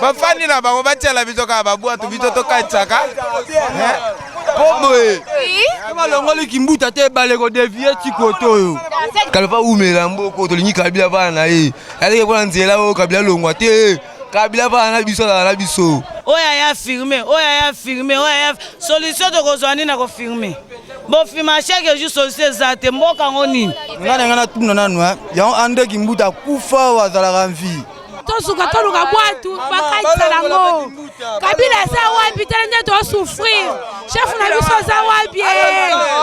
Bafandi na bango batiela biso kaka babwatu, biso tokatisaka po boye. Balongoli Kimbuta te, ebale kodevie ti kote oyo. Kalfa umela mboko, tolingi Kabila bana na ye. Azalaki mpona nzela oyo Kabila longwa te. Kabila bana na biso, azala na biso. Oyo aya firme, oyo aya firme, oyo aya solution, tokozwa nini na kofirme? Bofima chaque jour, solution eza te. Mboka yango nini? Ngai na ngai natuna nanu yango, André Kimbuta akufa oyo azalaka mvi? Tosuka, toluka bwatu bakatisa yango. Kabila aza wapi? Tala nde tosouffrir. Chef na biso aza wapi?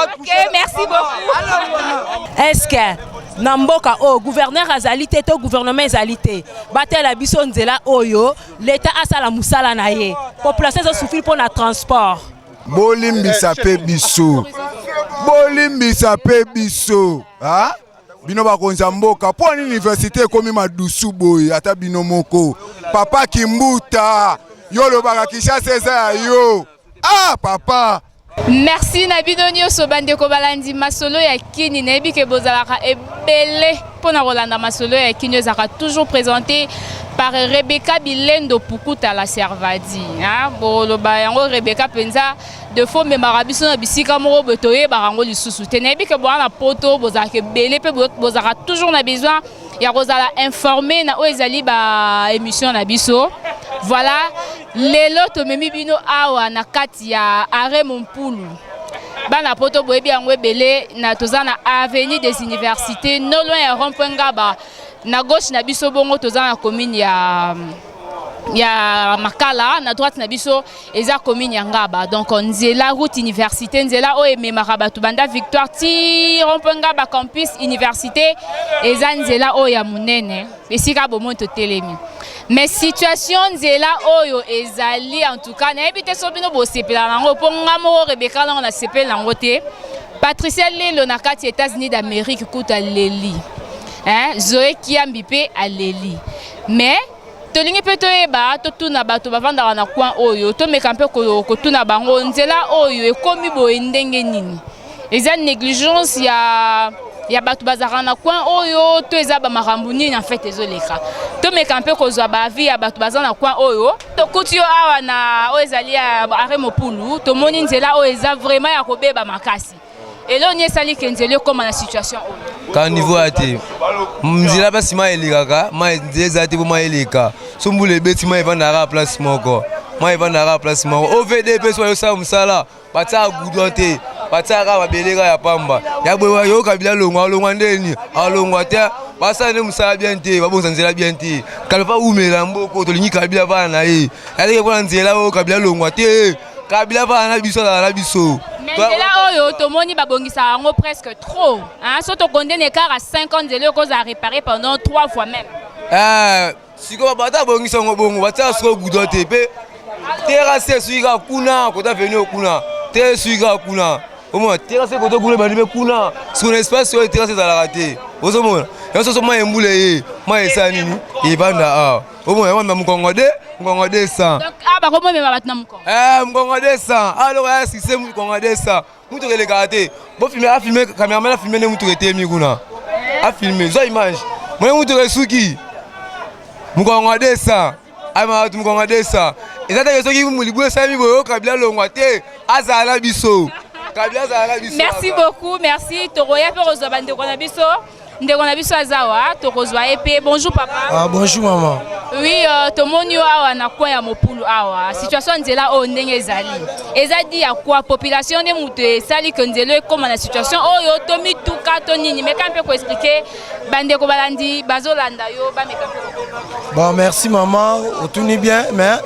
Ok, merci beaucoup. Est-ce que na mboka oyo gouverneur azali te to gouvernement ezali te? Batela biso nzela oyo, leta asala mosala na ye. Population ezosouffrir mpo na transport. Bolimbisa mpe biso, bolimbisa mpe biso. Ha? Bino bakonzi ya mboka, mpo nini université ekomi madusu boye? Ata bino moko, papa Kimbuta, yo olobaka Kinshasa eza ya yo. Ah papa. Merci na bino nyonso, bandeko balandi Masolo ya Kini. Nayebi ke bozalaka ebele mpona kolanda Masolo ya Kini. Ezalaka toujours présenté par Rebecca Bilendo Pukuta la Servadi. Boloba yango, Rebecca mpenza de fois omemaka biso na bisika moko boye, toyebaka yango lisusu te. Nayebi ke boza na Poto, bozalaka ebele mpe bozalaka toujours na besoin ya kozala informé na oyo ezali baémission na biso. Voilà, lelo tomemi bino awa na kati ya arrêt Mompulu. Bana Poto boyebi yango ebele. Na toza na avenue des Universités, non loin ya rond point Ngaba, na gauche na biso. Bongo toza na commune ya Makala, na droite na biso eza commune ya Ngaba. Donc nzela route université, nzela oyo ememaka bato banda Victoire ti rond-point Ngaba, campus université, eza nzela oyo ya monene esika bomoni totelemi. Mais situation nzela oyo ezali, en tout cas nayebi te so bino bosepela nango, mpo nga moko Rebeka nango nasepeli nango te. Patricia Lelo na kati ya États-Unis d'Amérique kuta aleli, hein? Zoe Kiambi mpe aleli. Mais tolingi mpe toyeba, totuna bato bavandaka na coin oyo, tomeka mpe kotuna bango nzela oyo ekomi boye ndenge nini. Eza négligence ya bato bazalaka na coin oyo to eza bamakambo nini en fait ezoleka? Tomeka mpe kozwa baavis ya bato baza na coin oyo. Tokuti yo awa na oyo ezali ya arrêt Mopulu. Tomoni nzela oyo eza vraiment ya kobeba makasi. Eloni esali ke nzela ekóma na situation oyo? Ka niveau ya te, nzela mpasi, mai elekaka, mai nzela eza te mpo mai eleka. So mbula ebeti, mai evandaka place moko, mai evandaka place moko. OVD mpe so bayosala mosala, batiaka goudron te, batiaka kaka mabele kaka ya pamba ya boye. Yo Kabila alongwa, alongwa ndeni? Alongwa te. Basala nde mosala bien te, babongisa nzela bien te. Kalfa umela mboko, tolingi Kabila bana na ye. Azalaki mpona nzela oyo, Kabila alongwa te. Kabila bana na biso, azala na biso. Mais nzela oyo tomoni babongisaka yango presque trop, hein? So tokondene écart à 5 ans, nzela okozala réparé pendant 3 fois même. Eh, sikoyo bato abongisa yango bongo, batiaka sikoyo goudron te, mpe terrasse esuki kaka kuna kota veni kuna te, esuki kaka kuna. Omona terrasse kote kuna ebandi mpe kuna. Sikoyo na espace oyo terrasse ezalaka te. Ozomona yango soso, mai embula ye, mai esala nini? Ebanda awa. Omona yango na mokongo de mokongo 200. Donc ah, bakomomema bato na mokongo? Eh, mokongo 200. Alors ya succès, mokongo 200, mutuka elekaka te. Bofilme, afilme, cameraman afilme nde mutuka etemi kuna, afilme, zwa image mone mutuka esuki mokongo 200, amaka bato mokongo 200. Eza teke soki libu esalemi boye. Kabila longwa te, azala na biso. Kabila azala na biso. Merci beaucoup, merci. Tokoya mpe kozwa bandeko na biso. Ndeko na biso aza wa, tokozwa ye mpe. Bonjour papa. Ah, bonjour maman. Oui, tomoni yo awa na coin ya Mopulu awa. Situation nzela oyo ndenge ezali, eza dû à quoi? Population nde moto esali ke nzela ekóma na situation oyo, to mituka to nini? Meka mpe koexpliquer bandeko balandi bazolanda yo, bameka mpe. Bon, merci maman, otuni bien, mais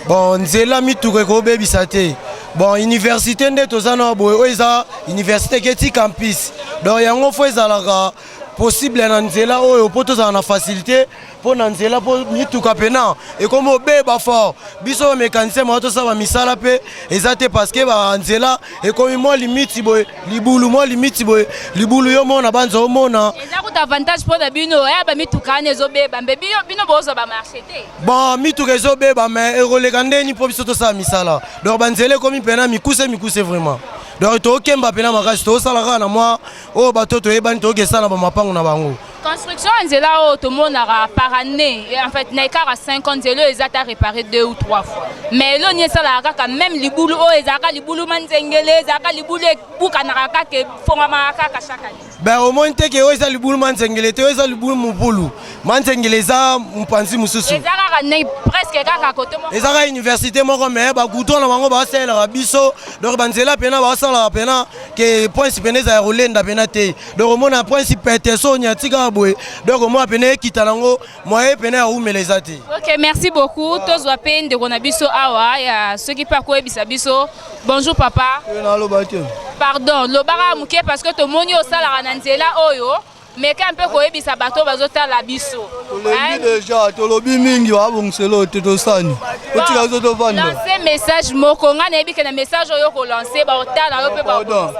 bon, nzela mituka ekobebisa te. Bon, université nde toza na boye, oyo eza université eketi campus, donc yango fo ezalaka possible na nzela oyo mpo tozala na facilité mpo na nzela, mpo mituka mpena ekomi obeba fort. Biso bamécanicien moko tosala bamisala mpe eza te, parce que banzela ekomi mwa limiti boye libulu, mwa limiti boye libulu. Yo mona banza omona. Eza kuta avantage mpo na bino ya bamituka wana ezobeba, mbe bino bozwa bamarché te. Bon, mituka ezobeba, mais ekoleka ndeni mpo biso tosala misala? Donc banzela ekomi mpena mikuse mikuse vraiment. Donc tokemba mpena makasi, tozosala kaka na mwa oyo bato toyebani, tokesala na bamapango na bango. Construction ya nzela oyo tomonaka par année, en fait na écart ya 5 ans nzela oyo eza ta réparé deux ou trois fois, mais eloni esalaka kaka même libulu oyo ezalaka libulu manzengele, ezalaka libulu ebukanaka kaka, efongwamaka kaka chaque année. Ben, omoni te ke oyo eza libulu manzengele te, oyo eza libulu mobulu manzengele, eza mopanzi mosusu. Eza kaka ndenge presque kaka kote moko. Eza kaka université moko, mais bagoudron na bango basalelaka biso, donc banzela pena basalaka pena ke prince pena eza ya kolenda pena te. Donc omona prince pete so onyati kaka boye, donc omona pena ekita nango, moyen pena ya umela eza te. Ok, merci beaucoup. Tozwa mpe ndeko na biso awa ya soki mpe akoyebisa biso. Bonjour papa. Naloba te. Pardon, lobaka moke parce que tomoni osalaka na nzela oyo, meka mpe koyebisa bato oyo bazotala biso. Tolembi déjà, tolobi mingi, babongisela te, tosani otika biso tovanda. Lance message moko, ngai nayebi ke na message oyo kolance, baotala yo mpe. Pardon,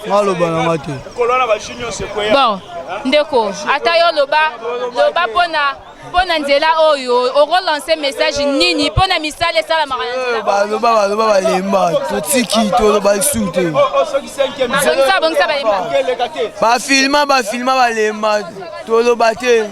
ngaloba nanga te. Bon, ndeko, ata yo loba, loba mpona nzela oyo, okolance message nini mpona misala esalamaka na nzela? Baloba, baloba, balemba, totiki, toloba lisusu te. Bongisa, bongisa, balemba. Bafilma, bafilma, balemba, toloba te.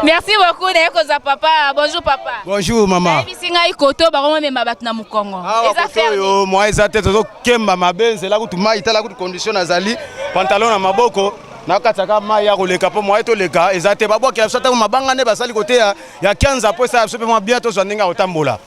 Merci beaucoup. Naye kozwa papa. Bonjour papa. Bonjour mama. Nayebisi ngai koto bakomomema bato na mokongo, eza kote oyo mwa eza te, tozokemba mabe nzela kutu mai, tala kutu condition nazali, pantalon na maboko, nakataka mai ya koleka mpo mwaye toleka eza te. Babwakela biso ntango mabanga nde basali kote ya 15 mpo esala biso mpe mwa bien, tozwa ndenge ya kotambola.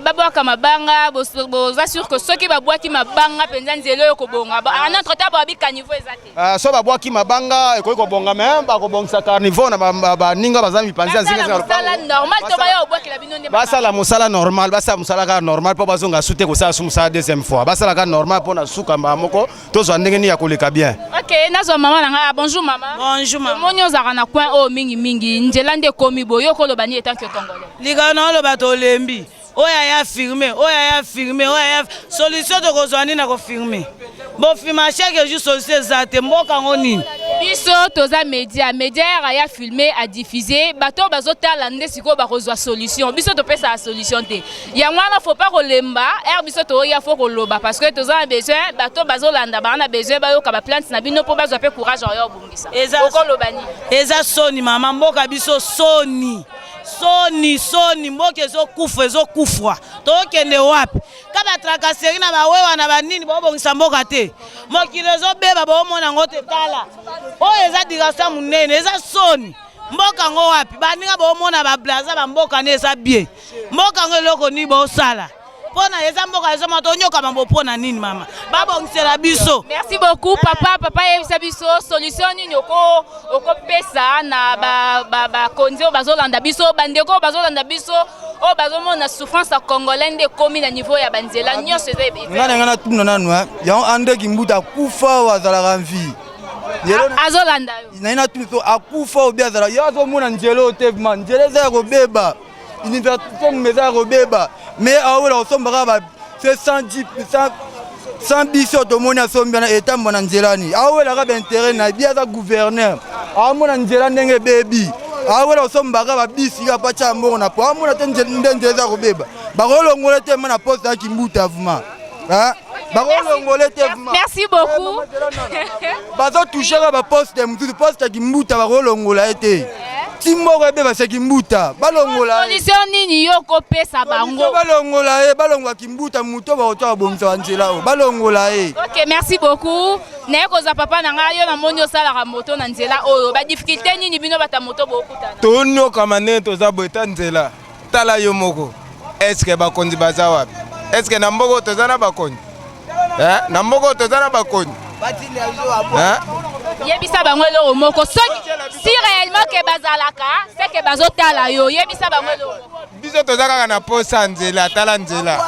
Babwaka mabanga, boza sûr que soki babwaki mabanga mpenza nzela oyo kobonga? En entre temps babi caniveau eza te. So babwaki mabanga ekoki kobonga, me bakobongisa caniveau na baninga baza mipanzi ya nzinga. Mosala normal to baya obwakela bino nde? Basala mosala normal, basala mosala kaka normal mpo bazonga su te kosala su mosala deuxième fois. Basala kaka normal mpo na suka mbala moko tozwa ndenge nini ya koleka bien. Ok, nazwa mama na ngai. Bonjour mama. Bonjour mama. Omoni ozalaka na coin oyo mingimingi, nzela nde ekomi boye, yo koloba nini etant que Congolais? Likambo na oloba, tolembi. Oyo aya firme, oyo aya firme, oyo aya solution, tokozwa nini na kofirme? Bofilma chaque jour, solution eza te. Mboka yango nini? Biso toza média, média yaka ya filme adiffuse, bato oyo bazotala nde sikoyo bakozwa solution. Biso topesaka solution te, yango wana faut pas kolemba. Ere biso toya, faut koloba parce que toza na besoin, bato bazolanda baa na besoin bayoka baplainte na bino mpo bazwa mpe courage oyo obongisa. Okoloba nini? Eza soni mama, mboka biso soni, soni, soni. Mboka ezokufa, ezokufwa, tokende wapi? Ka batracasserie na bawewa na banini, bobongisa mboka te, mokili ezobeba, boomona yango te. Tala oyo eza direction ya monene, eza soni. Mboka yango wapi? Baninga boomona bablaza bamboka ne eza bien, mboka yango eloko nini bosala mpona eza mboka ezoma tonyokama bo mpo na nini mama? Babongisela biso. Merci beaucoup papa. Papa, yebisa biso solution nini okopesa na bakonzi oyo bazolanda biso, bandeko oyo bazolanda biso, oyo bazomona souffrance ya Congolais nde ekomi na niveau ya banzela nyonso eza. Ngai na ngai natuna nanu yango, André Kimbuta akufa oyo azalaka mvi? Azolanda yo. Naye natuna so akufa obi azala, ye azomona nzela oyo te? Ma nzela eza ya kobeba, université moma eza ya kobeba, mais awela kosomba kaka ba se 110 100 biso tomoni asombi wana etambo na nzela ni awelaka baintérêt na bi. Aza gouverneur, amona nzela ndenge ebebi, awela kosombaka babisi kaka po atya mbongo na po amona te nde nzela eza kobeba. Bakolongola te ma na poste ya Kimbuta, vraiment bakolongola te. Merci beaucoup. Bazotouche kaka baposte mosusu, poste ya Kimbuta bakolongola ye te. Ti moko ebeba se Kimbuta, balongola. Solution nini yo kopesa bango? Balongola ye, balongola Kimbuta, moto bakoto babongisa banzela oyo, balongola ye. Ok, merci beaucoup. Naye kozwa papa na ngai. Yo namoni osalaka moto na nzela oyo, badifficulté nini bino bata moto bokutana? Tonyokama ndenge toza boye, ta nzela, tala yo moko. Eske bakonzi baza wapi? Eske na mboka oyo toza na bakonzi? Na mboka oyo toza na bakonzi? Yebisa bango eloko moko, soki si réellement ke bazalaka, c'est que bazotala yo, yebisa bango eloko moko. Biso toza kaka na posa ya nzela, tala nzela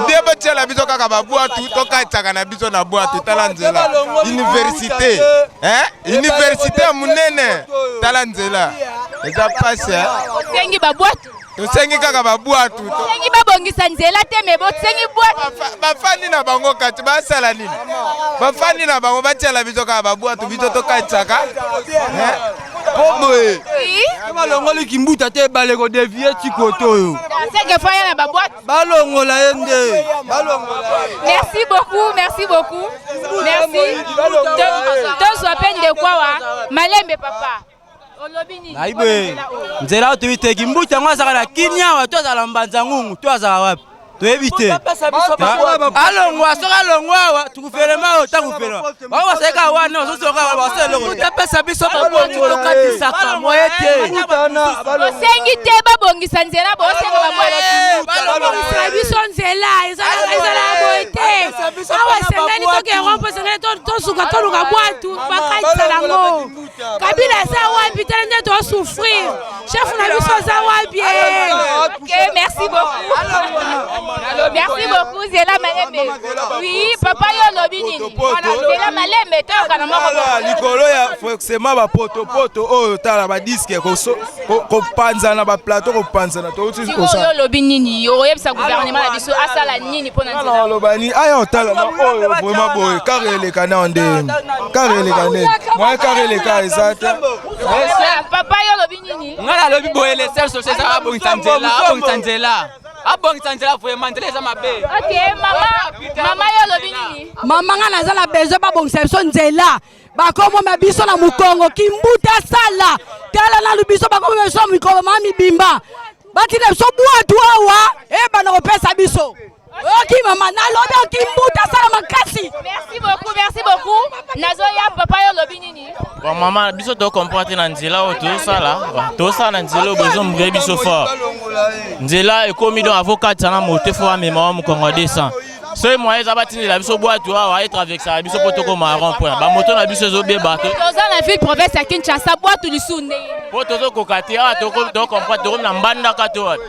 bie, botiela biso kaka babwatu, tokatisaka na biso na bwatu. Tala nzela, université, université ya monene, tala nzela, eza pasi. Osengi babwatu? Tosengi kaka babwatu. Bosengi babongisa nzela te, me bosengi bwatu. Bafandi na bango kati, basala nini? Bafandi na bango, batiela biso kaka babwatu, biso tokatisaka po boye. Balongoli Kimbuta te, ebale kodevie ti kote oyo. Seke faya na babwatu. Balongola ye nde, balongola ye. Merci beaucoup, merci beaucoup, merci. Tozwa mpe ndeko awa. Ok papa. Olobi nini? Nayi boye nzela oyo toyebi te kimbuta yango azalaka na kimia awa to azala mbanza ngungu to azala wapi toyebi te alongwa soki alongwa awa tukufelema oyo takufelema bango bazali kaka wana bazosoka basala eloko te apesa biso babongi tokatisaka moye te Osengi te babongisa nzela bosenga babongisa biso nzela ezalaka boye te awa esengeli toke rompo esengeli tosuka toluka bwatu bakatisa yango kabila aza wapi tala nde tosouffrir chef na biso aza wapi Ok, merci beaucoup. Merci beaucoup, Zela Malembe. Oui, papa yo lobi nini? Zela Malembe, toyoka na moko. Tala likolo ya forcément bapotopoto oyo tala badiske kopanzana baplateau kopanzana touti Sikoyo yo lobi nini? Yo oyebisa gouvernement na biso asala nini mpo na nzela? aloba nini aya otala ma oyo vraiment boye kare eleka na ndeni kare eleka ndeni moyen kare eleka eza te Papa yo lobi nini? Ngai nalobi boye le seul solution eza abongisa nzela, abongisa nzela. Abongisa nzela vraiment nzela eza mabe. Ok, mama, mama yo lobi nini? Mama nga naza na besoin babongisa biso nzela bakomoma biso na mokongo kimbuta sala tala nanu biso bakomoma biso na mikongo mama mibimba batinda biso bwatu awa ebanda kopesa biso oyoki mama nalobi kimbuta sala makasi. Merci beaucoup, merci beaucoup. Nazoya papa yo lobi nini? Bon mama biso to comprendre te na nzela oyo tozosala tozosala na nzela oyo bozombrie biso fort nzela ekomi donc avokatisa na moto fo amema wa mokongo 200 soki moyen eza batindela biso bwatu awa etraversaka biso mpo tokoma rond point bamoto na biso ezobeba Toza na ville province ya Kinshasa bwatu lisusu ndenge. mpo tozokoka te awa tocomprendre tokomi na mbandaka to wapi.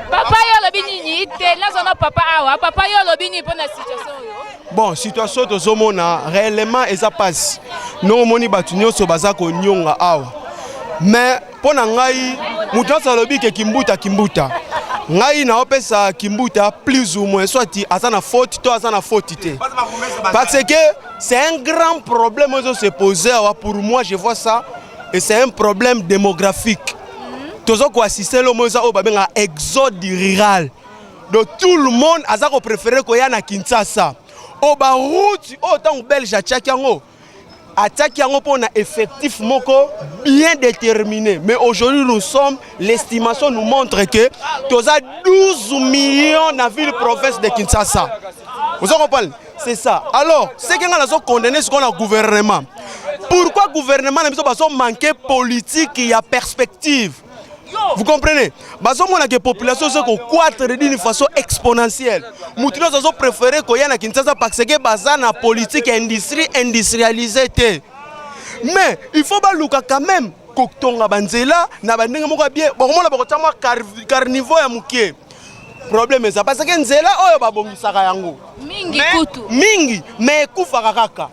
Papa yo olobi nini? Te naza na papa awa. Papa yo olobi nini mpo na situation oyo? Bon, situation tozomona réellement eza mpasi ndenge omoni bato nyonso baza konyonga awa, mais mpo na ngai moto nyonso alobi ke kimbuta kimbuta, ngai naopesa kimbuta plus ou moins soit aza na faute to aza na faute te, parce que c'est un grand problème oyo se pose awa. Pour moi, je vois ça et c'est un problème démographique. Toza koassiste lomo eza oyo babengaka exode rural, donc tout le monde aza kopréféré koya na Kinshasa. Oyo baroute oyo ntango belge atiaki yango, atiaki yango mpona effectif moko bien déterminé, mais aujourd'hui nous sommes, l'estimation nous montre que toza 12 millions na ville province de Kinshasa. Oza comprendre? C'est ça. Alors ce que nga nazo condamner sikoyo na gouvernement, pourquoi gouvernement na biso bazo manquer politique ya perspective? Vous comprenez? Bazomona ke population ozo kokroître d'une façon exponentielle, mutu nyonso azopréféré koya na Kinshasa parce que baza na politique ya industrie industrialisée te. Mais il faut baluka quand même kotonga banzela na bandenge moko ya bien. Bakomona bakotia mwa carniveau ya moke, problème eza parce que nzela oyo babongisaka yango mingi kutu mingi, mais ekufaka kaka.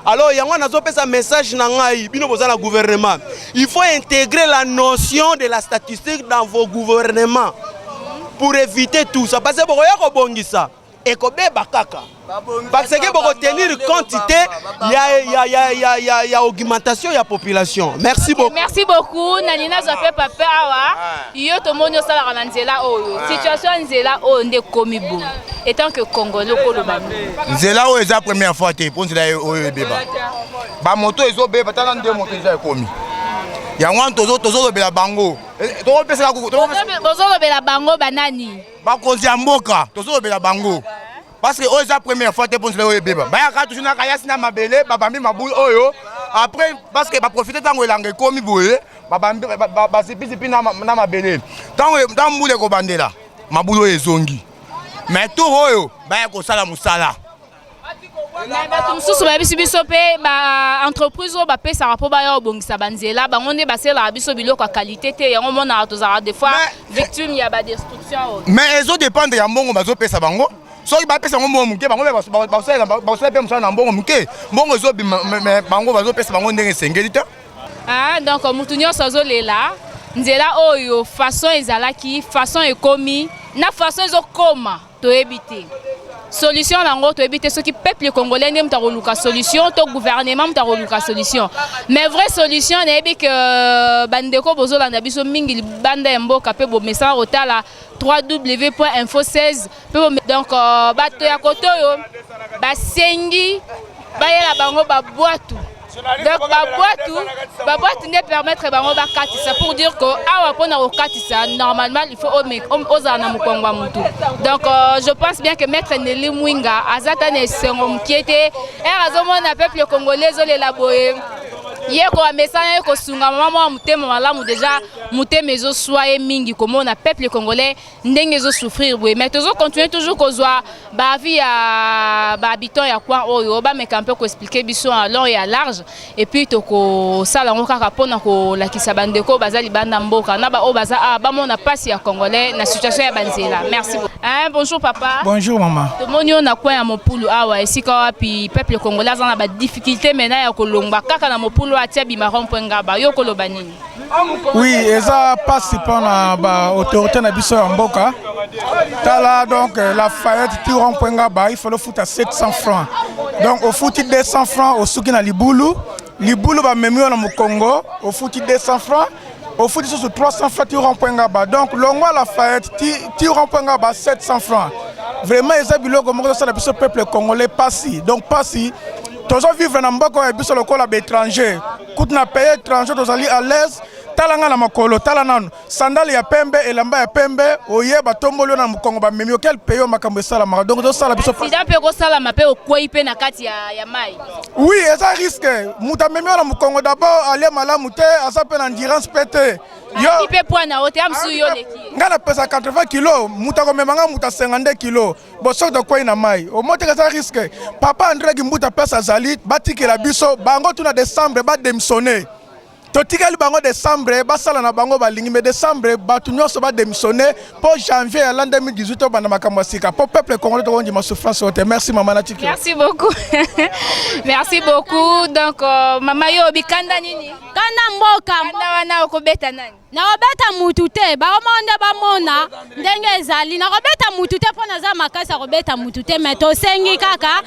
Alors yango nazopesa message na ngai, bino boza na gouvernement, il faut intégrer la notion de la statistique dans vos gouvernements pour éviter tout ça, parce que bokoya kobongisa ekobeba kaka, parce que bokotenir compte te ya augmentation ya population. Merci beaucoup. Merci beaucoup. Nani nazwa mpe papa awa. Yo tomoni osalaka na nzela oyo, situation ya nzela oyo nde ekomi boye, etant que Congolais okoloba nini? Nzela oyo eza première fois te mpo nzela oyo ebeba, bamoto ezobeba. Tala nde moto eza ekomi yango wana tozolobela bango, tokopesaka. Bozolobela bango banani? Bakonzi ya mboka, tozolobela bango parce que oyo eza première fois te mpo nzela oyo ebeba. Bayaka toujours na kayasi na mabele, babambi mabulu oyo après parce que baprofite ntango elanga ekomi boye, babambi bazipizipi na mabele. Ntango mbula ekobandela, mabulu oyo ezongi. Mais tour oyo baya kosala mosala. Mais bato mosusu bayebisi biso mpe baentreprise oyo bapesaka mpo baya kobongisa banzela, bango nde baselaka biso biloko ya qualité te. Yango omonaka tozalaka des fois victime ya badestruction oyo. Mais ezodépendre ya mbongo bazopesa bango. Soki bapesa bango mbongo moke, bango mpe basala mpe mosala na mbongo moke. Mbongo ezobima, mais bango bazopesa bango ndenge esengeli te. Ah, donc mutu nyonso azolela nzela oyo, façon ezalaki, façon ekomi na façon ezokoma, toyebi te solution nango, toyebi te soki peuple congolais nde moto akoluka solution to gouvernement moto akoluka solution. Mais vraie solution, nayebi ke bandeko bozolanda biso mingi libanda ya mboka mpe bomesana kotala www.info16 mpe donc bato ya kote oyo basengi bayela bango babwatu. Donc babwatu babwatu nde permettre bango bakatisa, pour dire que awa mpona kokatisa normalement il faut ozala na mokongo ya motu. Donc je pense bien que maître Nelly Mwinga aza ta na esengo mokie te ere azomona peuple congolais ezolela boye. Ye ko amesana ye kosunga mama mwa motema malamu, déjà motema ezoswa ye mingi komona peuple congolais ndenge ezosouffrir boye. Mais tozocontinue toujours kozwa baavis ya bahabitant ya coin oyo, bameka mpe koexpliquer biso en long et à large, et puis tokosala yango kaka mpona kolakisa bandeko baza libanda mboka na baoyo baza awa, bamona mpasi ya congolais na situation ya banzela. Merci beaucoup. Hein, bonjour papa. Bonjour maman. Tomoni oyo na coin ya Mopulu awa, esika wapi peuple congolais aza na badifficulté maintenant ya kolongwa kaka na Mopulu atia bima rond-point Ngaba. Yo koloba nini? Oui, eza mpasi mpona baautorité na biso ya mboka. Tala, donc Lafayette ti rond-point Ngaba, il faut ofuta 700 francs. Donc ofuti 200 francs, osuki na libulu. Libulu, bamemi yo na mokongo, ofuti 200 francs, ofuti susu 300 francs ti rond-point Ngaba. Donc longwa Lafayette ti, ti rond-point Ngaba, 700 francs. Vraiment eza biloko moko tosala biso peuple congolais pasi. Donc pasi, tozovivre na mboka oyo ya biso lokola baétranger. Kutu na pays étranger tozali à l'aise. Tala nga na makolo, tala nanu sandale ya pembe, elamba ya pembe, oye batomboli yo na mokongo, bamemi yo. Quel pays oyo makambo esalamaka? Donc tosala biso Accident mpe ekosalama, mpe okwei mpe na kati ya mai. Oui, eza risque. Moto amemi yo na mokongo, d'abord alie malamu te, aza mpe na endurance mpe te. Yo mpe poids na yo te, ya mosusu yo leki. Ngai napesa 80 kilo, moto akomema ngai moto asenga nde kilo. Bo soki tokwei na mai, omoteka, eza risque. Papa André Kimbuta, place azali, batikela biso bango tuna décembre, badémissionne. Totikali bango décembre, basala na bango balingi, mais décembre bato nyonso badémissionne, mpo janvier ya l'an 2018 tobanda makambo ya sika, mpo peuple congolais tokondima souffrance oyo te. Merci mama, natiki. Merci beaucoup, merci beaucoup. Donc mama, yo bikanda nini? Kanda mboka. Kanda wana okobeta nani? Nakobeta mutu te. Bakomoko nde bamona ndenge ezali. Nakobeta mutu te mpo naza makasi ya kobeta mutu te, mais tosengi kaka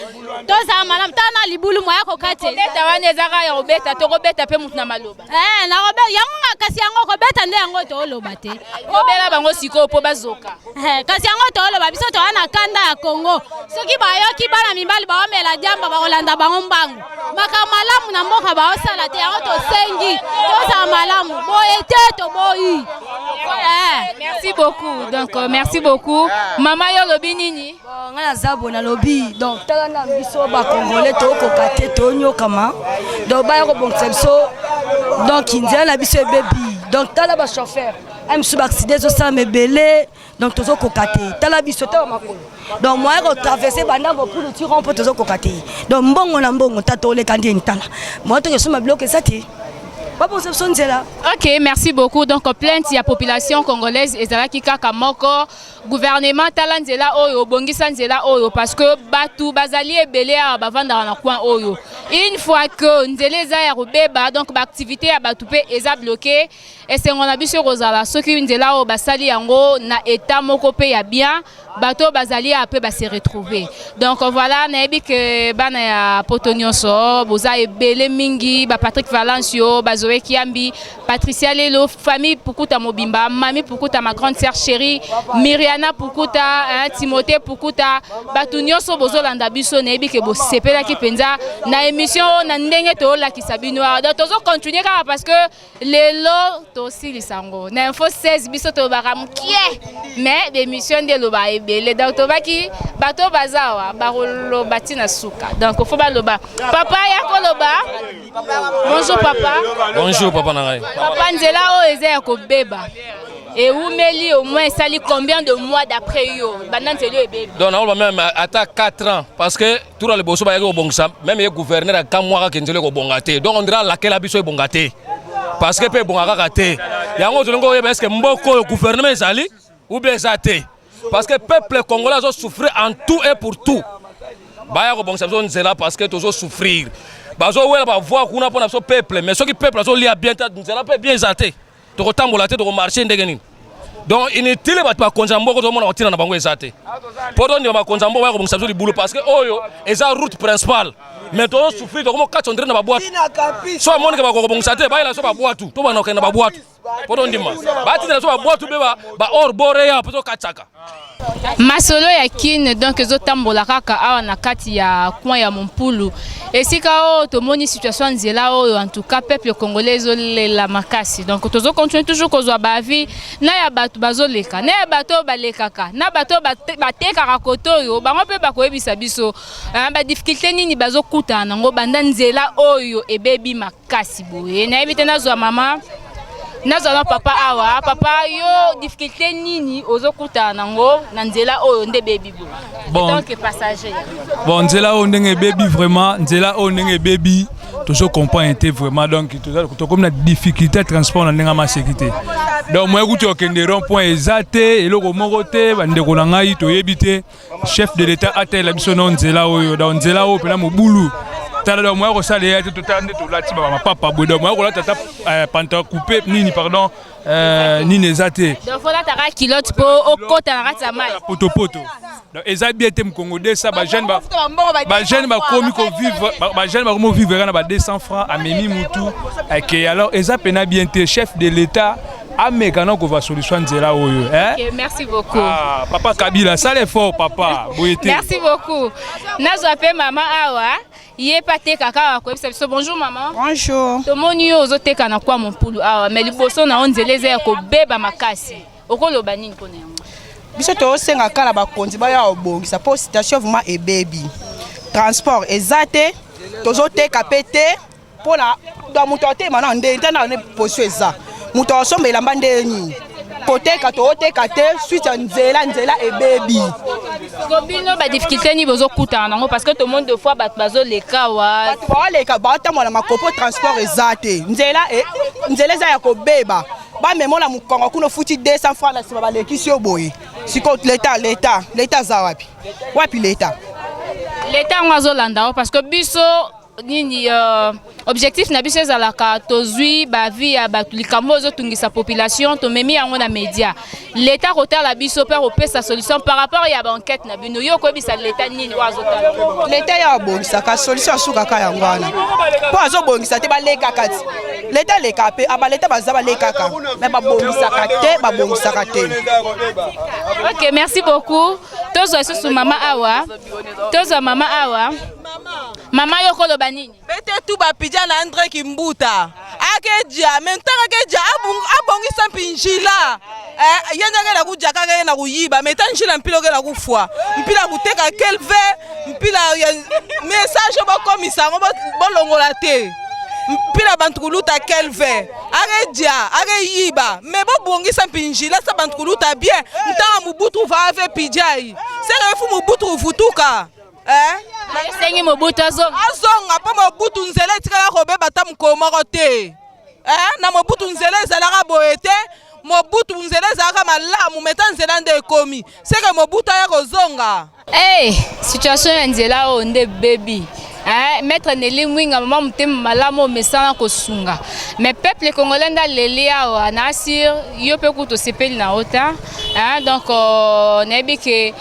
tozala malamu. Tala na libulu, moya kokati. Kobeta wana eza kaka ya kobeta, tokobeta mpe mutu na maloba. Eh, nakobeta yango nga, kasi yango kobeta nde yango tooloba te. Lobela bango sikoyo mpo bazoka. Eh, kasi yango tooloba, biso toza na kanda ya Kongo. Soki bayoki bana mibali baomela diamba, bakolanda bango mbangu. Makambo malamu na mboka baosala te, yango tosengi tozala malamu. Boye te, toboyi. Eh. Merci beaucoup. Donc merci beaucoup mama. Yo olobi nini? Ngai naza boye, nalobi donc tala na biso bacongolais tokoka te, tonyokama. Donc baya kobongisa biso, donc nzela na biso ebebi. Donc tala bachauffeur ai mosusu, baaccident ezosalama ebele. Donc tozokoka te. Tala biso, tala makolo. Donc moyen kotraverse banda Mopulu ti rond mpo tozokoka te. Donc mbongo na mbongo ta toleka ndeni. Tala, moyen tokesomba biloko eza te. Babongisa biso nzela. Ok, merci beaucoup. Donc plainte ya population congolaise ezalaki kaka moko: gouvernement, tala nzela oyo, obongisa nzela oyo, parce que bato bazali ebele awa bavandaka na coin oyo. Une fois que nzela eza ya kobeba, donc baactivité ya bato mpe eza bloqué. Esengo na biso ekozala soki nzela oyo basali yango na état moko mpe ya bien, bato oyo bazali awa mpe base retrouver. Donc voilà, nayebi ke bana ya poto nyonso boza ebele mingi, baPatrick Valencio, baZoe Kiambi, Patricia Lelo, famille Pukuta mobimba, mami Pukuta, ma grande sœur chérie Miriana Pukuta, hein, Timothée Pukuta, bato nyonso bozolanda biso, nayebi ke bosepelaki mpenza na émission oyo na ndenge toolakisa bino awa. Donc tozocontinue kaka parce que lelo tosilisa yango na Info 16. Biso tolobaka mokie, mais bémission nde elobaka ebele. Donc tobaki bato baza awa bakoloba ntina suka, donc faut baloba. Papa ya koloba, bonjour papa. Bonjour papa na ngai. Papa, nzela oyo eza ya kobeba ewumeli au moins esali combien de mois d'après yo, banda nzela oyo ebebi? Donc nakoloba même ata 4 ans, parce que tour ya liboso bayaki kobongisa, même ye gouverneur akamwaka ke nzela ekobonga te. Donc on dirait alakela biso ebonga te, parce que mpe ebonga kaka te. Yango tolingi oyeba, est ce que mboka oyo gouvernement ezali ou bien eza te? Parce que peuple congolais azosouffrir en tout et pour tout. Baya kobongisa biso nzela, parce que tozosouffrir. Bazowela bavoi kuna mpo na biso peuple, mais soki peuple azolia bien te, nzela mpe bien eza te, tokotambola te, tokomarche ndenge nini? Donc inutile. Bato bakonzi ya mboka, tozomona kotina na bango eza te, mpo tondima bakonzi ya mboka baya kobongisa biso libulu, parce que oyo eza route principale, mais tozosouffrir. Tokoma kati ondire na babwatu. So amonike bakokobongisa te, bayela biso babwatu, tobanda kokende na babwatu. mpo tondima batindela biso babwatu mpe ba or bore ya mpo tokatisaka. Masolo ya Kin donc ezotambola kaka awa na kati ya coin ya Mompulu, esika oyo tomoni situation ya nzela oyo. En tout cas, peuple congolais ezolela makasi. Donc tozo continuer toujours kozwa baavis na ya bato bazoleka, na ya bato oyo balekaka, na bato oyo batekaka kote oyo. Bango mpe bakoyebisa biso badifficulté nini bazokutana nango banda nzela oyo ebebi makasi boye. Nayebi te, nazwa mama, nazwa na papa awa. Papa, yo difficulté nini ozokutana nango na nzela oyo nde ebebi boye? Bon. Tant que passager. Bon, nzela oyo ndenge ebebi, vraiment, nzela oyo ndenge ebebi, tozo comprendre te vraiment. Donc tokomi na difficulté ya transport na ndenge ya maseki te. Donc moyen kutu okende rond point eza te, eloko moko te. Bandeko na ngai, toyebi te. Chef de l'État atalela biso no nzela oyo. Donc nzela oyo mpena mobulu. Tala, donc moyen kosala eya te. Totala nde tolati bamapapa boye. Donc moyen kolata ata pantalon coupe nini, pardon, nini eza te. Donc folataka culotte mpo okota na kati ya mai. Potopoto. Donc eza bien te. Mokongo 200, bajeune, bajeune bakomi kovivre, bajeune bakomi kovivre kaka na ba 200 francs, amemi mutu ake. Alors eza pena bien te. Chef de l'État ameka na kozwa solution ya nzela oyo, eh? Ok, merci beaucoup. Ah, papa Kabila, sala effort papa, boye te. Merci beaucoup. Nazwa mpe mama awa, ye mpe atekaka awa, koyebisa biso. Bonjour mama. Bonjour. Tomoni yo ozoteka na kwa Mompulu awa, mais liboso na yo nzela eza ya kobeba makasi. Okoloba nini mpona yango? Biso tozosenga kaka na bakonzi baya kobongisa, mpo situation vraiment ebebi. Transport eza te, tozoteka mpe te, mpona donc moto atema na ndenge te na position eza. Moto akosomba elamba ndenge nini? Koteka tooteka te suite ya nzela, nzela ebebi. Ko bino badifficulté nini bozokutana nango? Parce que tomoni deux fois bato bazoleka awa. Bato baoleka, baotambola makopo, transport eza te. Nzela nzela eza ya kobeba. Bamemo na mokongo kuna, ofuti 200 francs, na nsima balekisi yo boye. Sikoyo leta, leta, leta aza wapi? Wapi leta? Leta yango azolanda o, parce que biso nini, objectif na biso ezalaka tozwi baavis ya bato, likambo oyo ezotungisa population, tomemi yango na média. Leta kotala biso mpe akopesa solution par rapport ya baenquête na bino. Yo okoyebisa leta nini oyo azotala? Leta ya abongisaka, solution asukaka yango wana, mpo azobongisa te. Balekaka ti leta aleka mpe abaleta baza balekaka, me babongisaka te, babongisaka te. Ok, merci beaucoup. Tozwa lisusu mama awa, tozwa mama awa. Mama, yo koloba nini? Bete tu bapidja na Andre Kimbuta akedia me ntango akedia abongisa mpi njila. Ye nde akenda kudia kaka ye na kuyiba me ta njila mpila okenda kufwa mpila kuteka kelve mpila ya message bokomisa yango bolongola te mpila bantu kuluta kelve akedia akeyiba me bobongisa mpi njila sa bantu kuluta bien. Ntango Mobutu va ave pidjai seke efu Mobutu kuvutuka. Esengi Mobutu azonga. Azonga mpo Mobutu nzela etikala kobeba ata mokolo moko te. Na Mobutu nzela ezalaka boye te. Mobutu nzela ezalaka malamu, meta nzela nde ekomi seke Mobutu aya kozonga. Hey, situation ya nzela oyo nde bebi. Eh, maître Nelly Mwinga, mama motema malamu, omesana kosunga, mais peuple congolais nde aleli awa. Na assure yo mpe kutu osepeli na yo ta. Hein, donc nayebi ke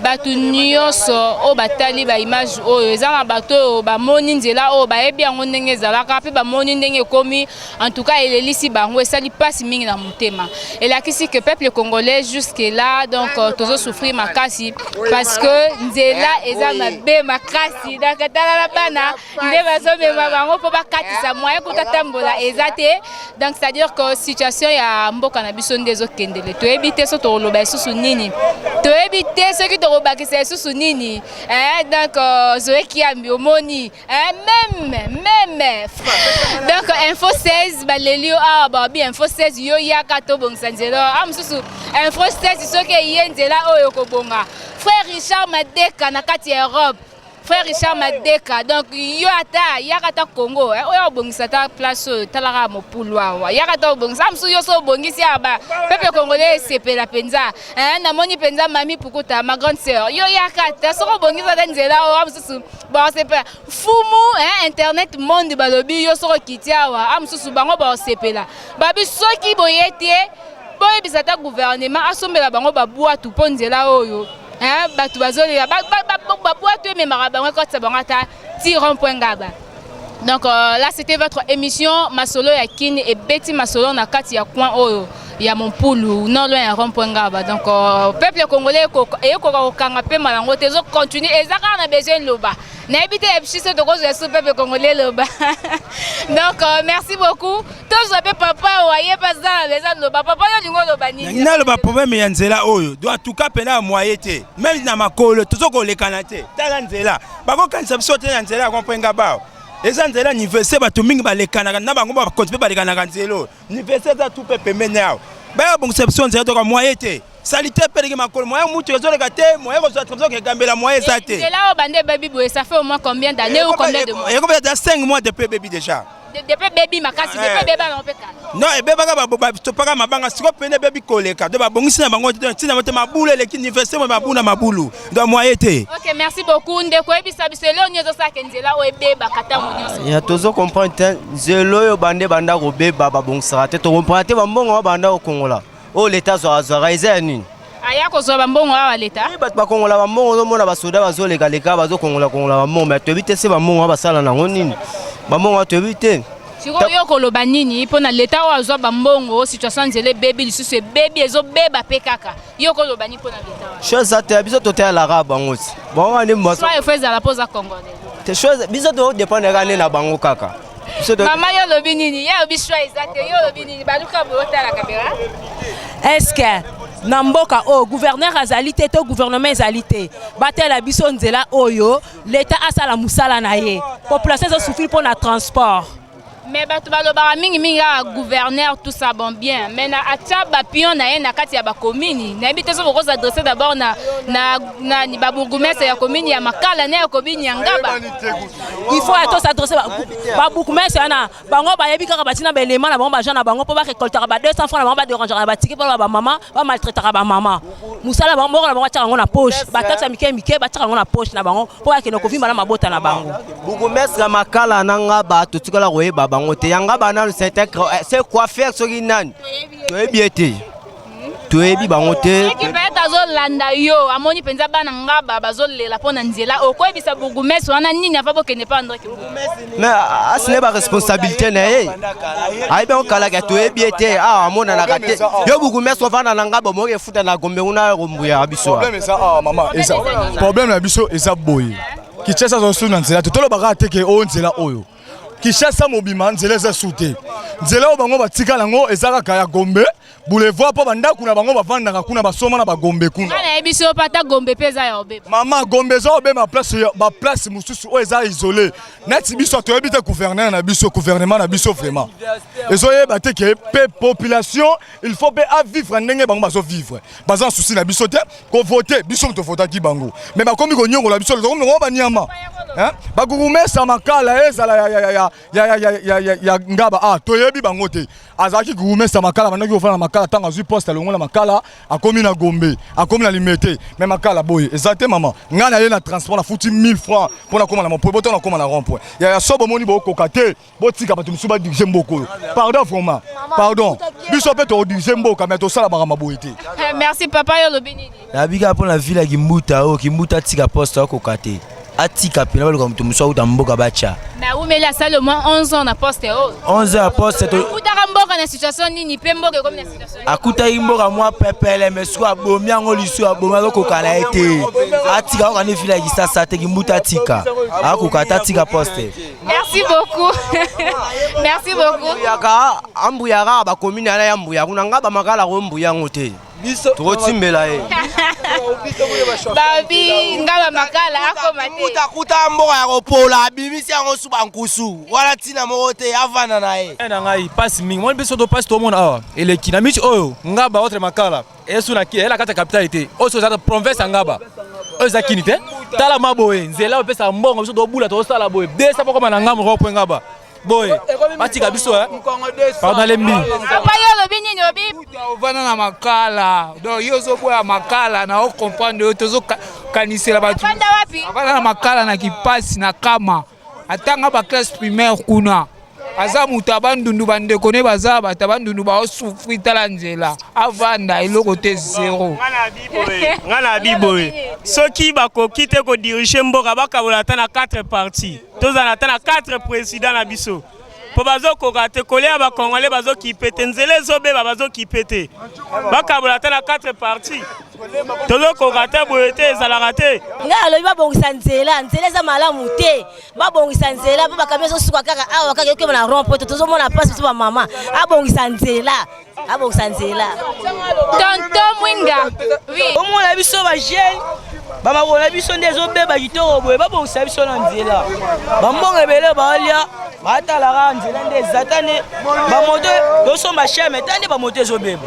bato nyonso oyo batali baimage oyo, eza na bato oyo bamoni nzela oyo, bayebi yango ndenge ezalaka mpe bamoni ndenge ekomi. En tout cas elelisi bango, esali mpasi mingi na motema. Elakisi que peuple congolais jusque là donc tozosouffrir makasi parce que nzela eza mabe makasi. Donc tala na bana nde bazomema bango mpo bakatisa, moyen kuta tambola eza te. Donc c'est à dire que situation ya mboka na biso nde ezokendele, toyebi te so tokoloba lisusu nini, toyebi te soki tokobakisa lisusu nini. Donc Zoe Kiambi omoni, même donc Info 16 baleli yo awa, babi Info 16 yo yaka tobongisa nzela awa. Mosusu Info 16 soki eye, nzela oyo kobonga. Frère Richard Madeka na kati ya Europe, frère Richard Madeka, donc yo ata yaka ata Congo, oyo obongisa ata place oyo, talaka mopulu awa, yaka ata obongisa. Mosusu yo so obongisi awa, ba peuple congolais esepela mpenza. Namoni mpenza mami Pukuta, ma grande sœur, yo yaka ata soki obongisi ata nzela oyo, mosusu baosepela. Fumu internet monde balobi yo soki okiti awa, a mosusu bango baosepela. Babi soki boye te, boyebisa ata gouvernement asombela bango babwatu mpo nzela oyo bato bazolela, babwatu ememaka bango, ekotisa bango ata ti rond point Ngaba. Donc là c'était votre émission Masolo ya Kin et Betty Masolo na kati ya coin oyo ya Mompulu non loin ya rond-point Ngaba. Donc peuple congolais et ko kokanga pe malango te zo continuer eza kaka na besoin loba. Nayebi te biso tokozwa su peuple congolais loba. Donc merci beaucoup. Tozwa pe papa oyo ye pa za na besoin loba. Papa yo lingo loba nini? Naloba problème ya nzela oyo. Donc en tout cas pena moyen te. Même na makolo tozo kolekana te. Tala nzela. Bakokanisa biso te na nzela ya rond-point Ngaba. Eza nzela université bato mingi balekanaka na bango bakonzi mpe balekanaka nzela oyo. Université eza tout mpe pembeni awa. Baya bongisa biso nzela toka moyen te. Salite mpe eleki makolo, moyen mutu ezoleka te, moyen kozwa transport kokegambela moyen eza te. Nzela oyo bande ebebi boye, ça fait au moins combien d'années ou combien de mois? Ekomi ata 5 mois depuis ebebi déjà. Depuis ebebi makasi, depuis ebeba nango mpe kala. Non, ebebaka batopaka mabanga, sikoyo pene ebebi koleka. Donc babongisi na bango te, donc ntina bango te, mabulu eleki université mo mabulu na mabulu. Donc moyen te. Ok, merci beaucoup. Ndeko oyebisa biso eloko nini ezosalaka nzela oyo ebebaka ntango nyonso? Ya tozo comprendre te nzela oyo bande banda kobeba babongisaka te, tocomprendre te bambongo oyo banda kokongola oyo leta azwaka azwaka eza ya nini? Aya kozwa bambongo awa leta? Oui, bato bakongola bambongo, ozomona basoda bazolekaleka bazokongola-kongola bambongo, mais toyebi te se bambongo oyo basala nango nini, bambongo oyo toyebi te. Sikoyo yo koloba nini mpo na leta oyo azwa bambongo, situation ya nzela ebebi lisusu ebebi ezobeba mpe kaka, yo koloba nini mpo na leta wana? Chose eza te, biso totalelaka bango ti bango wana nde Choix il faut ezala mpo oza congolais. Te, chose biso todépendre kaka nde na bango kaka. Biso Mama yo olobi nini? Ye olobi choix eza te, yo olobi nini? Baluka boye otala caméra. Est-ce que na mboka oyo gouverneur azali te to gouvernement ezali te, batela biso nzela oyo leta asala mosala na ye, population ezosouffrir mpo na transport. Mais bato balobaka mingi mingi kaka gouverneur tout ça, bon bien, mais na atia ba pion na ye na kati ya ba commune, nayebi te soki okoza adresser d'abord na, na, na, na ba bourgmestre ya commune ya Makala na ya commune ya Ngaba. Il faut ya tosadresse ba bourgmestre wana, bango bayebi kaka batina ba élément na bango, ba agent na bango mpo ba récoltaka ba 200 francs na bango, ba dérangeaka na batike mpo ba mama, ba maltraitaka ba mama. Mosala bango moko na bango batiaka yango na poche, ba taxe ya mike mike batiaka yango na poche na bango mpo bakende kovimba na mabota na bango. Bourgmestre ya Makala na Ngaba totikala koyeba bango te. Ya Ngaba nanu c'est un c'est coiffeur soki nani toyebi ye te, toyebi bango te. Soki peut-être azolanda yo, amoni mpenza bana Ngaba bazolela mpo na nzela, okoyebisa bourgmestre wana nini ava bokende pa André Kimbuta? Mais asine ba responsabilité na ye, ayebi yango kalaka, toyebi ye te, awa amonanaka te. Yo bourgmestre ovanda na Ngaba, omoki efuta na Gombe kuna kombuyaka biso. Problème eza awa mama, eza problème na biso eza boye. Kinshasa aza su na nzela te, tolobaka te ke oyo nzela oyo Kinshasa mobima nzela eza su te. Nzela oyo bango batikala yango eza kaka ya Gombe boulevard, mpo bandako na bango bavandaka kuna, basoma na bagombe kuna. Nga nayebi so pa ata Gombe mpe eza ya obeba. Mama, Gombe eza obeba, place ya ba place mosusu oyo eza isolé neti biso toyebi te. Gouverneur na biso, gouvernement na biso vraiment ezoyeba te ke pe population il faut mpe avivre ndenge bango bazovivre. Baza na souci na biso te, kovote biso moto tovotaki bango, mais bakomi koniongola biso, tokomi kongo banyama. Hein? Bagourgmestre Makala ezala ya, ya, ya, ya, ya, ya, ya, ya, ya Ngaba, ah, toyebi bango te. Azalaki gourgmestre Makala, bandaki kofanda na Makala, ntango azwi poste alongo na Makala, akomi na Gombe, akomi na Limete. Mais Makala boye eza te mama. Ngai na ye na transport nafuti 1000 francs mpo nakóma na mopo, boto nakóma na rond point ya ya so bomoni bokoka te, botika bato mosusu badirige mboka oyo. Pardon, vraiment pardon, biso mpe todirige mboka, mais tosala makambo boye te. Merci papa, yo olobi nini? Nabika mpo na ville ya Kimbuta oyo, Kimbuta atika poste akoka te, atika mpena baluka moto mosusu auta mboka batya. Mais awumeli, asali au moins 11 ans na poste oyo. 11 ans ya poste Akutaka mboka na situation nini mpe mboka ekomi na situation nini? Akutaki mboka mwa pepele, mais sikoyo abomi yango lisu, abomi, azokoka na ye te. Atika, akoka nde ville ya Kisasa te. Kimbuta atika, akoka te, atika poste. Merci beaucoup. Merci beaucoup. Yaka ambuyaka bakomini ala ya mbuya kuna Ngaba Makala kombuya yango te, tokotimbela ye. Babi Ngaba Makala akoma te. Akuta mboka ya kopola, abimisi yango su bankusu wana, ntina moko te, avanda na ye. Na ngai mpasi mingi moni biso to mpasi tomona awa eleki na miti oyo Ngaba autre Makala esu na eyela kati ya capitale te, oyo so eza province ya Ngaba, oyo eza kini te. Tala ma boye nzela oyo epesaka mbongo, biso tobula tozosala boye desa mpo koma na ngambo rond point Ngaba boye, batika biso, pardon, alembi. Papa, yo olobi nini? Obi Ovanda na Makala, donc yo ozoboya Makala na ocomprendre oyo tozokanisela bato. Avanda wapi? Avanda na Makala na Kipasi na Kama, atanga baclasse primaire kuna. Aza moto ya bandundu, bandeko ne baza bato ya bandundu baosufri. Tala nzela, avanda eloko te, zero. Nga na biboye, soki bakoki te kodiriger mboka, bakabola ata na 4 parti, tozala ata na 4 président na biso, mpo bazokoka te kolia. Bakongole bazokipe te, nzela ezobeba, bazokipe te. Bakabola ata na 4 parti, tozokoka te boye te, ezalaka te. Ngai alobi babongisa nzela, nzela eza malamu te. Babongisa nzela mpo bakambi ezosuka kaka awa, kaka ekema na rond point. Tozomona mpasi biso bamama. Abongisa nzela, abongisa nzela. Tonton Mwinga, oui. Omona biso bajeune, bamakolo na biso nde ezobeba kitoko boye. Babongisa biso na nzela. Bambongo ebele baolia, batalaka nzela nde eza ta nde bamoto tosomba cheme ta nde bamoto ezobeba.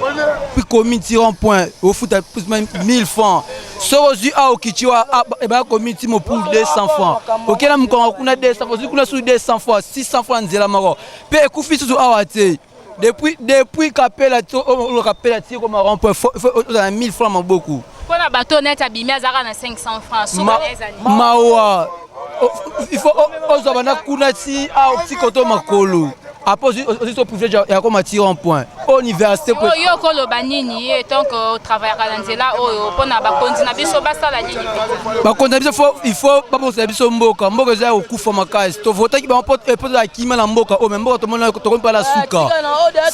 Puis komi ti rond point, ofuta 1000 francs. Soki ozwi awa, okiti wa ebaya komi ti mopu 200 francs, okei na mokongo kuna 200 francs, ozwi kuna susu 200 francs, 600 francs. Nzela moko mpe ekufi susu awa te. Depuis Kapela ti oyo Kapela ti koma rond point, ozala na 1000 francs maboko. Mpona bato neti abimi, azalaka na 500 francs. Mawa, il faut ozwa banda kuna ti awa ti koto makolo, après ozwi so privilège ya koma ti rond point université. Oyo okoloba nini ye tant que otravaillaka na nzela oyo, mpona bakonzi na biso basala nini? Bakonzi na biso, il faut babongisa biso mboka. Mboka eza ya kokufa makasi. Tovotaki bango po tozala kimia na mboka oyo, mais mboka tomona tokomi mpa na suka.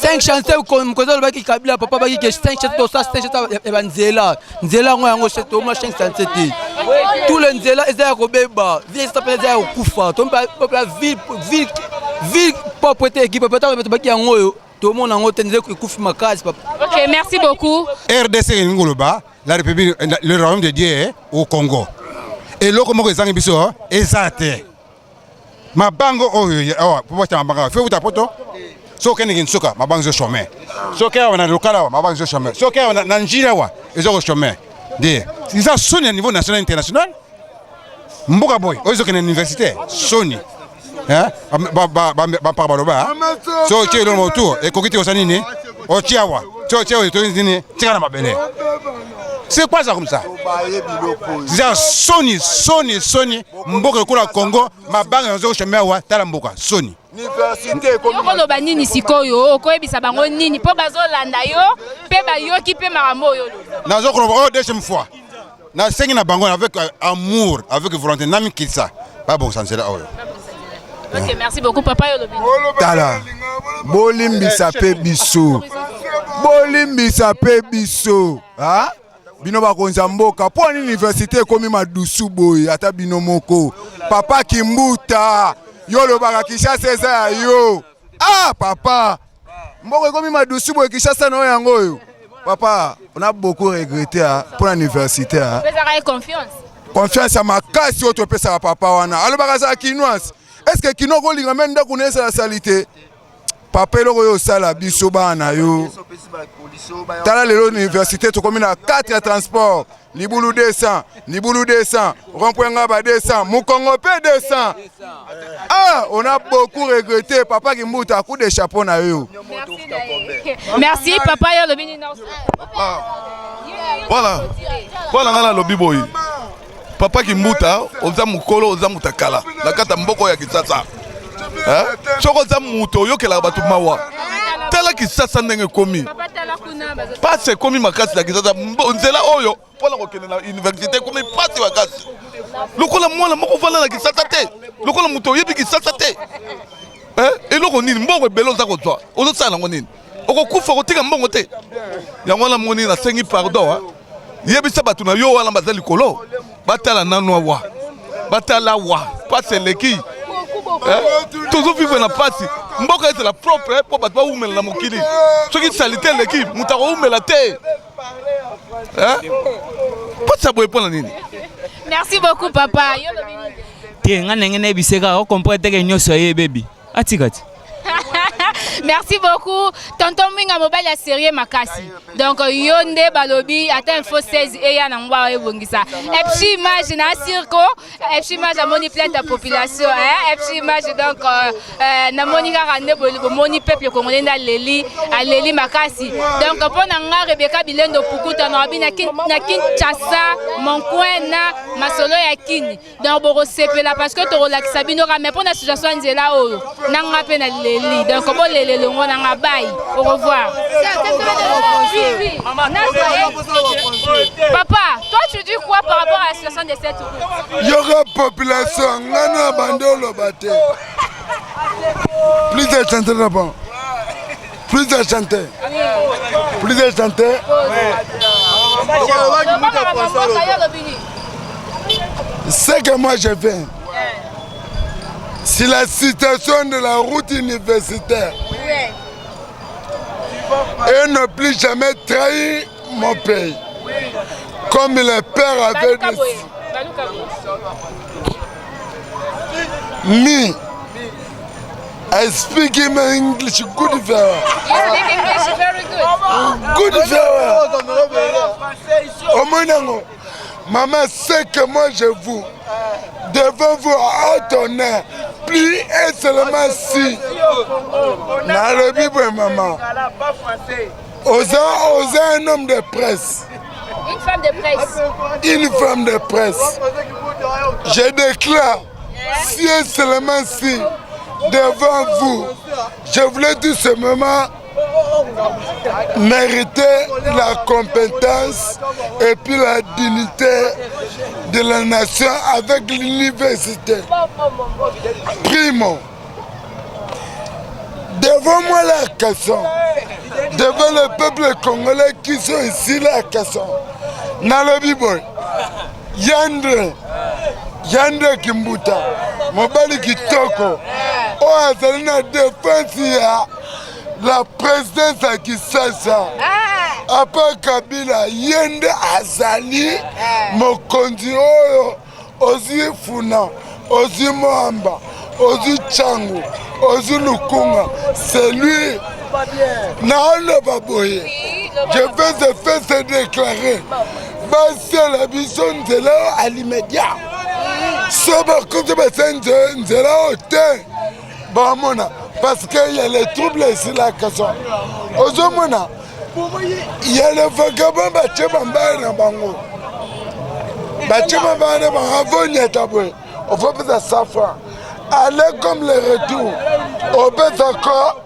5 chantier, mokonzi alobaki, Kabila papa baki ke 5 chantier, tosa 5 chantier ya banzela. Nzela yango tomona 5 chantier te. Tout le nzela eza ya kobeba, ville eza mpe eza ya kokufa. Tomona ville propre te, équipe mpe tobaki yango oyo tomona yango te. Nzela ekufi makasi, papa. Ok, merci beaucoup. RDC elingi koloba la République, le royaume de Dieu au Congo. Eloko moko ezangi biso eza te. Mabango oyo awa, po batya mabango awa, fe uta poto. Soki okendeki nsuka, mabango ezochômer. Soki awa na lokala awa, mabango ezochômer. Soki awa na njili awa, eza kochômer nde. Eza soni ya niveau national, international. Mboka boye oyo ezokende na université, soni. Bampaka baloba so otie eloko motu ekoki te, osala nini? Otie awa, so otie oyo toyi nini, tika na mabele. C'est quoi ça? Comme ça, eza soni, soni, soni. Mboka ekola Congo, mabanga yango ezochômer awa. Tala mboka, soni. Okoloba nini sikoyo? Okoyebisa bango nini mpo bazolanda yo mpe bayoki mpe makambo oyo oloba? Nazokoloba oyo deuxième fois, nasengi na bango avec amour, avec volonté, namikitisa, babongisa nzela oyo. Ok, merci beaucoup papa. Yo olobi? Tala, bolimbisa mpe biso, bolimbisa mpe biso. Ha? Bino bakonzi ya mboka, mpo nini université ekomi madusu boye? Ata bino moko, papa Kimbuta, yo olobaka Kinshasa eza ya yo. Ah papa, mboka ekomi madusu boye, Kinshasa na oyo yango oyo. Papa, on a beaucoup regretté mpo na université. Opesaka ye confiance? Confiance ya makasi oyo topesaka papa wana. Alobaka azala kinoise. Est ce que kino okolinga me ndako na ezala sali te? Papa, eloko oyo osala biso bana na yo, tala lelo université tokomi na 4 ya transport: libulu 200, libulu 200, rond-point Ngaba 200, mokongo mpe 200. Ah, on a beaucoup regretté papa Kimbuta. Coup de chapeau na yo. Merci papa. Yo olobi nini? Voilà, mpo na ngai nalobi boye: papa Kimbuta, oza mokolo, oza moto akala na kati ya mboka oyo ya Kinshasa. Soki oza moto oyokelaka bato mawa, tala Kinshasa ndenge ekomi. Pasi ekomi makasi na Kinshasa. Nzela oyo mpona kokende na université ekomi pasi makasi. Lokola mwana moko ovanda na Kinshasa te, lokola moto oyebi Kinshasa te, eloko nini? Mbongo ebele oza kozwa, ozosala yango nini? Okokufa kotika mbongo te. Yango wana moni nasengi pardon, yebisa bato na yo wana baza likolo, batala nanu awa, batala awa, pasi eleki. Tozovivre na pasi. Mboka ezala propre mpo bato bawumela na mokili. Soki saleté eleki, moto akowumela te. Pasi ya boye mpo na nini? Merci beaucoup papa. Yo olobi nini? Te, nga ndenge nayebise kaka, ocomprendre teke nyonso aye ebebi, atika ti. Merci beaucoup tonton Mwinga, mobali ya sérieux makasi. Donc yo nde balobi ata info 16 eya na ngwa ebongisa. Epsi image na circo, Epsi image amoni plainte ya population, hein? Epsi image donc namoni kaka nde bomoni peuple congolais nde aleli, aleli makasi. Donc mpo na nga Rebecca Bilendo Pukuta na na Kinshasa, mon coin na masolo ya Kini. Donc bokosepela parce que tokolakisa bino kaka, mais mpo na situation ya nzela oyo na nga mpe na leli. Donc bolela elongo na nga, bye, au revoir. Oui, oui. Papa, toi tu dis quoi par rapport à la situation de cette route? Yoka population, nga na bandi oloba te. Plus de chanter d'abord. Plus de chanter. Plus de chanter. Ce que moi je fais, c'est la situation de la route universitaire. Et ne plus jamais trahir mon pays. Comme le père avait dit. Me, I speak in English good very. You speak English very good. Good very. Omoni yango, maman, ce que moi je vous devant vous à honneur, plus et seulement si nalobi boye, maman, oza oza un homme de presse. Une femme de presse. Une femme de presse. Je déclare, si et seulement si, devant vous, je voulais tout simplement mériter la compétence et puis la dignité de la nation avec l'université. Primo, devant moi la question, devant le peuple congolais qui sont ici la question, nalobi boye, Yandre, Yandre Kimbuta, mobali kitoko, oyo azali na défense ya la présidence ya Kinshasa apa Kabila, ye nde azali mokonzi oyo ozwi Funa, ozwi Mwamba, ozwi Tshangu, ozwi Lukunga, c'est lui. Naoloba boye, je vais se faire se déclarer, basala biso nzela oyo à l'immédiat. So bakonzi basala nzela oyo te, bamona, parce que ya les troubles esila question. Ozomona ya le vagabond, batie bambaya na bango, batie bambaya na bango. Avoniata boye, ofopesa 100 francs aller comme le retour, opesa ko.